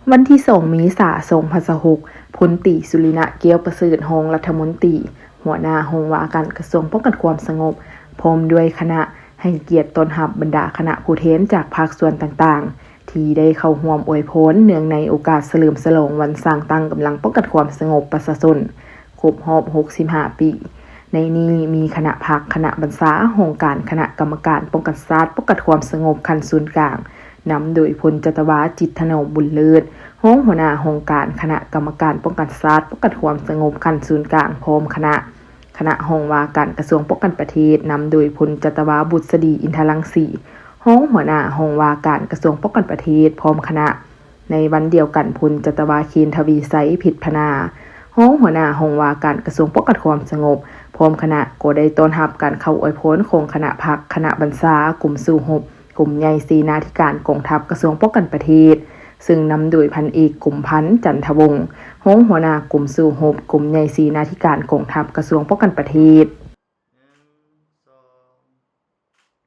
ວັນທີສອງ ເມສາ ສອງພັນຊາວຫົກ ພົນຕີ ສຸລິນະ ແກ້ວປະເສີດ ຮອງລັດຖະມົນຕີ ຫົວໜ້າຫ້ອງວ່າການກະຊວງປ້ອງກັນຄວາມສະຫງົບ ພ້ອມດ້ວຍຄະນະ ໃຫ້ກຽດຕ້ອນຮັບບັນດາຄະນະຜູ້ແທນຈາກພາກສ່ວນຕ່າງໆ ທີ່ໄດ້ເຂົ້າຮ່ວມອວຍພອນເນື່ອງໃນໂອກາດສະເຫຼີມສະຫຼອງວັນສ້າງຕັ້ງກຳລັງປ້ອງກັນຄວາມສະຫງົບປະຊາຊົນ ຄົບຮອບ ຫົກສິບຫ້າ ປີ. ໃນນີ້ມີຄະນະພັກ, ຄະນະບັນຊາ, ຫ້ອງການຄະນະກຳມະການປ້ອງກັນຊາດ, ປ້ອງກັນຄວາມສະຫງົບຂັ້ນສູນກາງ, ນຳໂດຍພົນຈັດຕະວາ ຈິດຖະໜອມ ບຸນເລີດ ຮອງຫົວໜ້າຫ້ອງການຄະນະກຳມະການປ້ອງກັນຊາດ, ປ້ອງກັນຄວາມສະຫງົບຂັ້ນສູນກາງ ພ້ອມຄະນະ, ຄະນະຫ້ອງວ່າການກະຊວງປ້ອງກັນປະເທດ ນຳໂດຍພົນຈັດຕະວາ ບຸດສະດີ ອິນທະລັງສີ ຮອງຫົວໜ້າຫ້ອງວ່າການກະຊວງປ້ອງກັນປະເທດ ພ້ອມຄະນະ. ໃນວັນດຽວກັນ ພົນຈັດຕະວາ ເຄນ ທະວີໄຊ ເພັດພະນາ ຮອງຫົວໜ້າຫ້ອງວ່າການກະຊວງປ້ອງກັນຄວາມສະຫງົບ ພ້ອມຄະນະ ກໍໄດ້ຕ້ອນຮັບການເຂົ້າອວຍພອນຂອງຄະນະພັກ, ຄະນະບັນຊາ, ກົມສູ້ຮົບ, ກົມໃຫຍ່ເສນາທິການກອງທັບກະຊວງປ້ອງກັນປະເທດ ເຊິ່ງນຳໂດຍພັນເອກ ກົມພັນ ຈັນທະວົງ ຮອງຫົວໜ້າກົມສູ້ຮົບ, ກົມໃຫຍ່ເສນາທິການກອງທັບກະຊວງປ້ອງກັນປະເທດ.